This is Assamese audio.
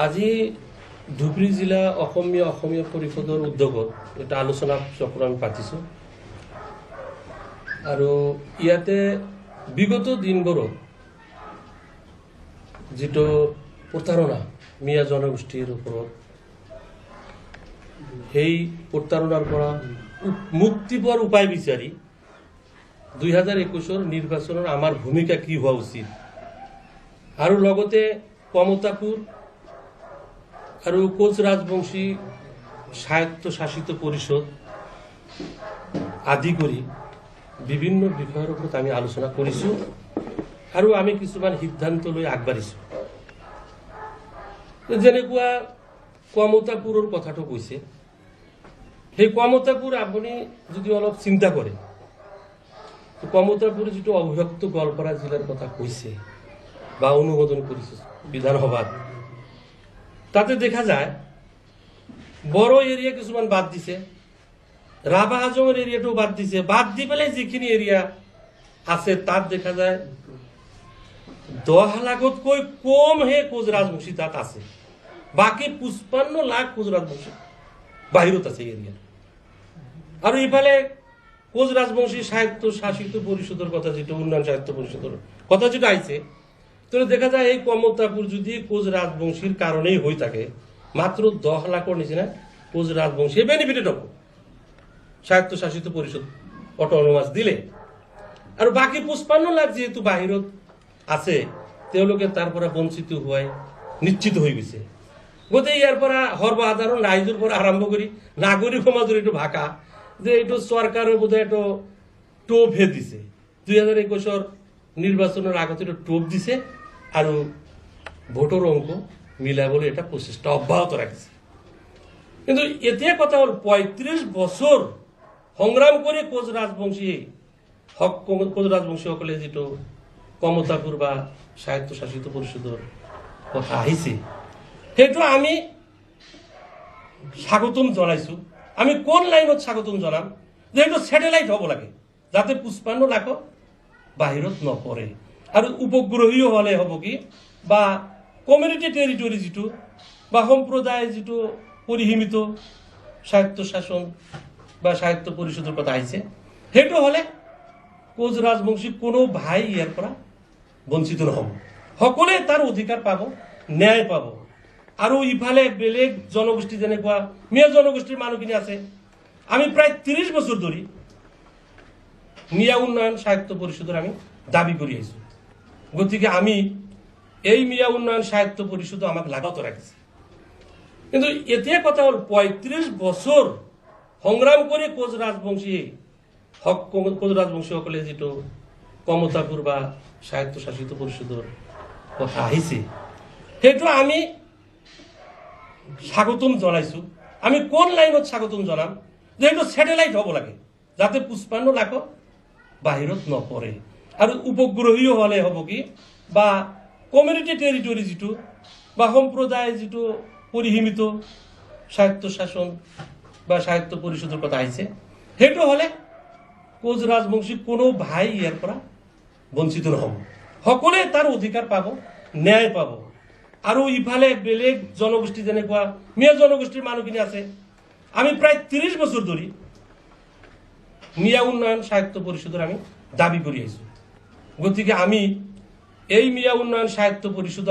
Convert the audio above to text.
আজি ধুবুৰী জিলা অসমীয়া অসমীয়া পৰিষদৰ উদ্যোগত এটা আলোচনা চক্ৰ আমি পাতিছোঁ আৰু ইয়াতে বিগত দিনবোৰত যিটো প্ৰতাৰণা মিয়া জনগোষ্ঠীৰ ওপৰত, সেই প্ৰতাৰণাৰ পৰা মুক্তি পোৱাৰ উপায় বিচাৰি 2021ৰ নিৰ্বাচনৰ আমাৰ ভূমিকা কি হোৱা উচিত আৰু লগতে কমতাপুৰ আৰু কোচ ৰাজবংশী স্বায়ত্তশাসিত পৰিষদ আদি কৰি বিভিন্ন বিষয়ৰ ওপৰত আমি আলোচনা কৰিছোঁ আৰু আমি কিছুমান সিদ্ধান্ত লৈ আগবাঢ়িছোঁ। যেনেকুৱা কমতাপুৰৰ কথাটো কৈছে, সেই কমতাপুৰ আপুনি যদি অলপ চিন্তা কৰে, কমতাপুৰ যিটো অবিভক্ত গোৱালপাৰা জিলাৰ কথা কৈছে বা অনুমোদন কৰিছে বিধানসভাত, তাতে দেখা যায় বড়ো এৰিয়া কিছুমান বাদ দিছে, ৰাভা হাজঙৰ এৰিয়াটো বাদ দিছে। বাদ দি পেলাই যিখিনি এৰিয়া আছে, তাত দেখা যায় 10 লাখতকৈ কমহে কোচ ৰাজবংশী তাত আছে। বাকী 55 লাখ কোচ ৰাজবংশী বাহিৰত আছে এৰিয়াৰ। আৰু ইফালে কোচ ৰাজবংশী স্বায়ত্ত শাসিত পৰিষদৰ কথা যিটো, উন্নয়ন স্বায়ত্ত পৰিষদৰ কথা যিটো আহিছে, তো দেখা যায় এই কমতাপুৰ যদি কোচ ৰাজবংশীৰ কাৰণেই হৈ থাকে, মাত্ৰ 10 লাখৰ নিচিনা কোচ ৰাজবংশী বেনিফিটেড হ'ব স্বায়ত্তশাসিত পৰিষদ অট'নমাছ দিলে। আৰু বাকী 55 লাখ যিহেতু বাহিৰত আছে, তেওঁলোকে তাৰ পৰা বঞ্চিত হোৱাই নিশ্চিত হৈ গৈছে। গতিকে ইয়াৰ পৰা সৰ্বসাধাৰণ ৰাইজৰ পৰা আৰম্ভ কৰি নাগৰিক সমাজৰ এইটো ভাষা যে এইটো চৰকাৰৰ বোধহয় এইটো টোপহে দিছে, 2021ৰ নিৰ্বাচনৰ আগতে এইটো টোপ দিছে আৰু ভোটৰ অংক মিলাবলৈ এটা প্ৰচেষ্টা অব্যাহত ৰাখিছে। কিন্তু এতিয়া কথা হ'ল, 35 বছৰ সংগ্ৰাম কৰি কোচ ৰাজবংশী হক কোচ ৰাজবংশীসকলে যিটো কমতাপুৰ বা স্বায়ত্তশাসিত পৰিষদৰ কথা আহিছে, সেইটো আমি স্বাগতম জনাইছোঁ। আমি কোন লাইনত স্বাগতম জনাম যে সেইটো ছেটেলাইট হ'ব লাগে, যাতে 55 লাখক বাহিৰত নপৰে। আৰু উপগ্ৰহীয় হ'লে হ'ব কি বা কমিউনিটি টেৰিটৰী যিটো বা সম্প্ৰদায় যিটো পৰিসীমিত স্বায়ত্তশাসন বা স্বায়ত্ত পৰিষদৰ কথা আহিছে, সেইটো হ'লে কোচ ৰাজবংশী কোনো ভাই ইয়াৰ পৰা বঞ্চিত নহ'ব। সকলোৱে তাৰ অধিকাৰ পাব, ন্যায় পাব। আৰু ইফালে বেলেগ জনগোষ্ঠী, যেনেকুৱা মিয়া জনগোষ্ঠীৰ মানুহখিনি আছে, আমি প্ৰায় 30 বছৰ ধৰি মিয়া উন্নয়ন স্বায়ত্ত পৰিষদৰ আমি দাবী কৰি আহিছোঁ। গতিকে আমি এই মিয়া উন্নয়ন স্বায়ত্ত পৰিষদো আমাক লাগাত ৰাখিছে। কিন্তু এতিয়া কথা হ'ল, 35 বছৰ সংগ্ৰাম কৰি কোচ ৰাজবংশী হক কোচ ৰাজবংশীসকলে যিটো কমতাপুৰ বা স্বায়ত্তশাসিত পৰিষদৰ কথা আহিছে, সেইটো আমি স্বাগতম জনাইছোঁ। আমি কোন লাইনত স্বাগতম জনাম যে সেইটো ছেটেলাইট হ'ব লাগে, যাতে 55 লাখক বাহিৰত নপৰে। আৰু উপগ্ৰহীয় হ'লে হ'ব কি বা কমিউনিটি টেৰিটৰী যিটো বা সম্প্ৰদায় যিটো পৰিসীমিত স্বায়ত্তশাসন বা স্বায়ত্ত পৰিষদৰ কথা আহিছে, সেইটো হ'লে কোচ ৰাজবংশী কোনো ভাই ইয়াৰ পৰা বঞ্চিত নহ'ব। সকলোৱে তাৰ অধিকাৰ পাব, ন্যায় পাব। আৰু ইফালে বেলেগ জনগোষ্ঠী, যেনেকুৱা মিয়া জনগোষ্ঠীৰ মানুহখিনি আছে, আমি প্ৰায় 30 বছৰ ধৰি মিয়া উন্নয়ন স্বায়ত্ত পৰিষদৰ আমি দাবী কৰি আহিছোঁ। গতিকে আমি এই মিয়া উন্নয়ন স্বায়ত্ত পৰিষদ